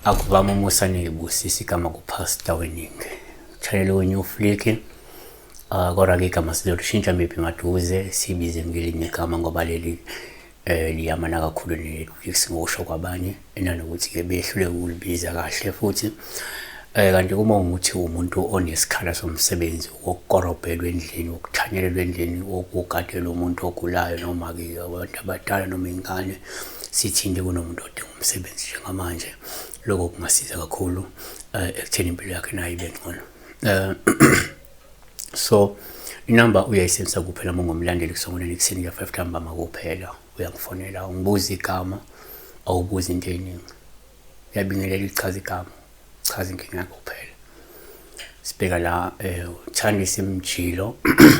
Akuvame umusa ney'busisi igama kuPastor Weningi. Channel we-New Flick. Kodwa-ke igama sizolishintsha maybe maduze sibize ngelinye igama ngoba leli liyamana kakhulu ne-Netflix ngokusho kwabanye, nanokuthi-ke behluleka ukulibiza kahle futhi. Kanti uma ungukuthi umuntu onesikhala somsebenzi wokukorobhelwa endlini, wokuthanyelelwa endlini, wokugadela umuntu ogulayo noma-ke abantu abadala noma iy'ngane, sithinte kunomuntu odinga umsebenzi njengamanje. Lokho kungasiza kakhulu ekutheni impilo yakhe nayo ibe ngcono. So inamba uyayisebenzisa kuphela uma ungumlandeli kusongoneni ekuseni kuya-5 ntambama kuphela. Uyangifonela, ungibuza igama, awubuzi into ey'ningi. Uyabingelela, uchaza igama, uchaza inkinga yakho kuphela. Sibheka la uThandisi Mjilo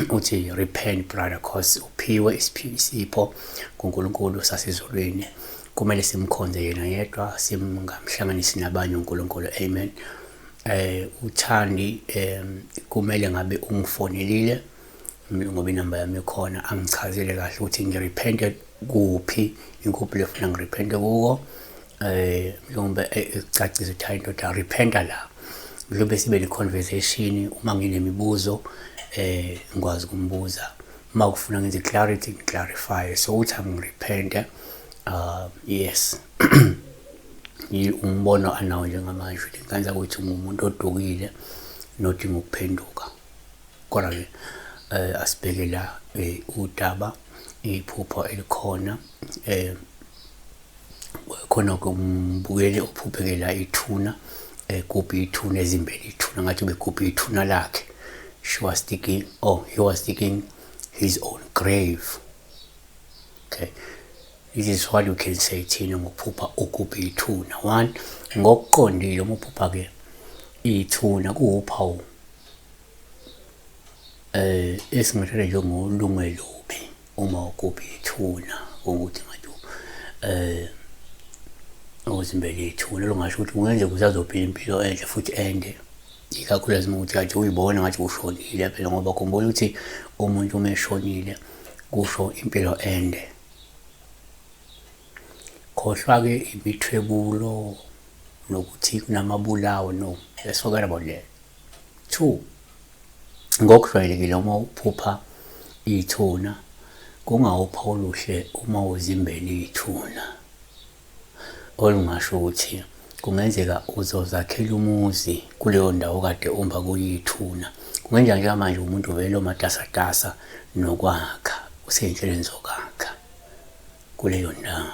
uthi repent brother cause uphiwe isipho kuNkulunkulu sasezulwini. Kumele simkhonze yena yedwa, singamhlanganisi nabanye uNkulunkulu. Amen. uThandi kumele ngabe ungifonelile ngoba inamba yami ikhona, angichazele kahle ukuthi ngirepente kuphi, ikuphi lefuna ngirepente kuko. Mhlawumbe ekucacisa ukuthi hayi ndoda, repenta la. Mhlawumbe sibe ne-conversation, uma nginemibuzo ngikwazi ukumbuza, uma kufuna ngenze clarity ngiclarify. So uthi angirepente, yes, umbono anawo njengamanje ngenza ukuthi ngumuntu odukile nodinga ukuphenduka. Kodwa-ke asibheke la udaba iphupho elikhona. Khona kumbukeli ophuphekela ithuna, egubha ithuna, ezimbela ithuna, ngathi ubegubha ithuna lakhe. She was digging, oh, he was digging his own grave. Okay, this is what you can say thina ngokuphupha ugubha ithuna. One, ngokuqondile uma uphupha-ke ithuna kuwuphawu esingathatha njengolungelubi uma ugubha ithuna, ukuthi ngathi uzimbele ithuna, lungasho ukuthi kungenzeka usazophila impilo enhle futhi ende, ikakhulukazi uma ukuthi kade uyibona ngathi ushonile phela, ngoba khumbula ukuthi umuntu uma eshonile kusho impilo ende. Khohlwa-ke imithwebulo nokuthi kunamabulawo, no, let's forget about that. Two, ngokujwayelekile uma uphupha ithuna kungawuphawu oluhle uma uzimbela ithuna, olungasho ukuthi kungenzeka uzozakhela umuzi kuleyo ndawo kade umba kuyo ithuna. Kungenzeka njengamanje umuntu vele omatasatasa nokwakha, usey'nhlelweni zokwakha kuleyo ndawo,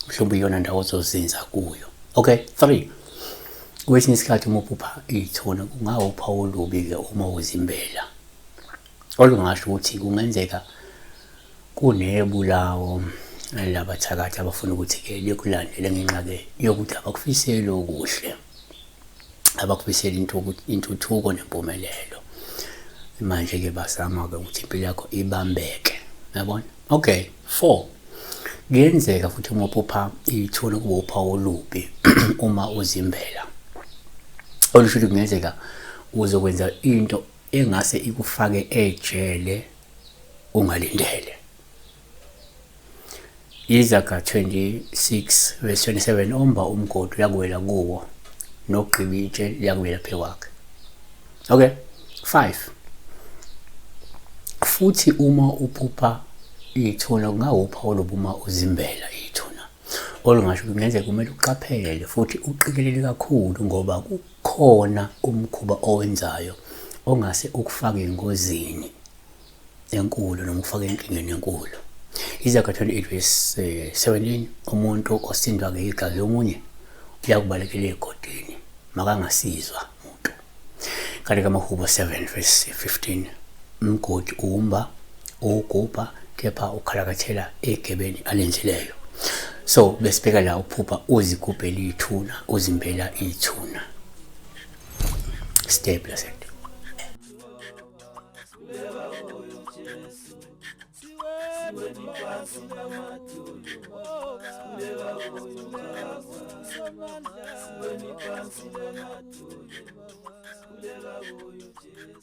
mhlawumbe iyona ndawo ozozinza kuyo. Okay, three, kwesinye isikhathi uma uphupha ithuna kungawuphawu olubi-ke uma uzimbela, olungasho ukuthi kungenzeka kunebulawo labathakathi abafuna ukuthi-ke likulandele ngenxa-ke yokuthi abakufiseli okuhle, abakufiseli intuthuko nempumelelo. Manje-ke bazama-ke ukuthi impilo yakho ibambeke, yabona. Okay, four, kuyenzeka futhi uma uphupha ithuna kube uphawu olubi uma uzimbela, olusho ukuthi kungenzeka uzokwenza into engase ikufake ejele ungalindele. Izaga 26 verse 27, omba umgodi uyakuwela kuwo, nogqiba itshe liyakuwela phezu kwakhe. Okay, 5, futhi uma uphupha ithuna kungawuphawu olubi uma uzimbela ithuna, olungasho kungenzeka kumele uqaphele futhi uqikelele kakhulu ngoba kukhona umkhuba owenzayo ongase ukufake engozini enkulu noma ukufaka enkingeni enkulu. Izaga 28 verse 17, umuntu osindwa-ke igazi lomunye uyakubalekela egodini, makangasizwa muntu. Kanti kamaHubo 7 verse 15, umgodi uwumba uwugubha kepha ukhalakathela egebeni alenzileyo. So besibheka la uphupha uzigubhela ithuna, uzimbela ithuna. Stay blessed. Sikhuleka kuyo Jesu.